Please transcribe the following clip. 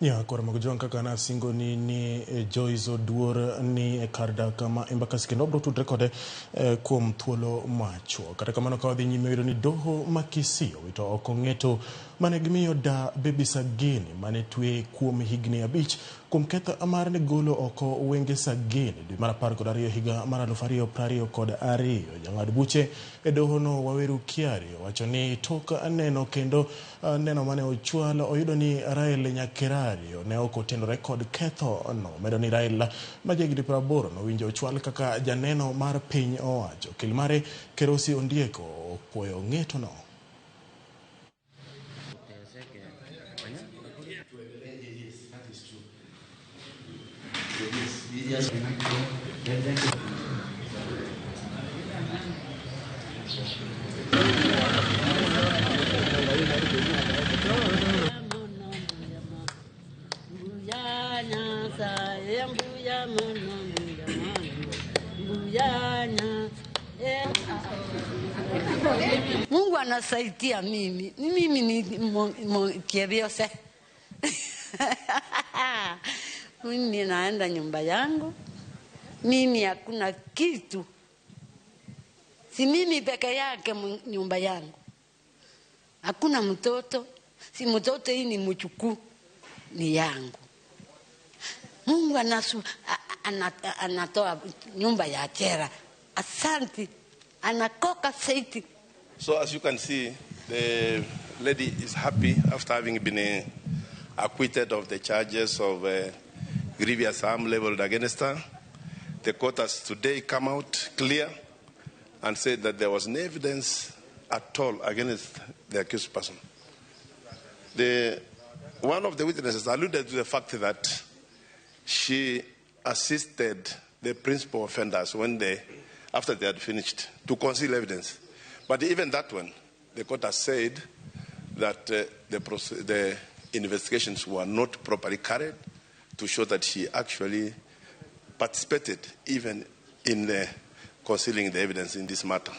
Nyakora mag jwang' kaka nasingoni ni Joyce Oduor ni e kar dak ma Embakasi kendo wabiro tudre kode kuom thuolo machuok. Kata kamano ka wadhi nyime yudo ni doho ma Kisii owito oko ng'eto mane gimiyo da Baby Sagini mane twe kuom higni 5 kuom ketho mar ne golo oko wenge Sagini dwe mar 12 higa mar 2022. Jang'ad buche e doho no Waweru Kiari owacho ni tok neno kendo neno mane ochwal oyudo ni Rael Nyakerario ne ok otenore kod ketho no. Omedo ni Rael ma jahigni 80 nowinjo ochwal kaka janeno mar piny owacho. Okil mare Kerosi Ondieko okwoyo ng'eto no. Mungu anasaidia mimi. Mimi ni kivyose. Mimi naenda nyumba yangu. Mimi hakuna kitu. Si mimi peke yake nyumba yangu. Hakuna mtoto. Si mtoto hii ni mchukuu ni yangu. Mungu anatoa nyumba ya chera. Asante. Anakoka saiti. So as you can see, the lady is happy after having been acquitted of the charges of grievous harm leveled against her. The court has today come out clear and said that there was no evidence at all against the accused person. One of the witnesses alluded to the fact that she assisted the principal offenders after they had finished, to conceal evidence. But even that one, the court has said that the investigations were not properly carried to show that she actually participated even in the concealing the evidence in this matter.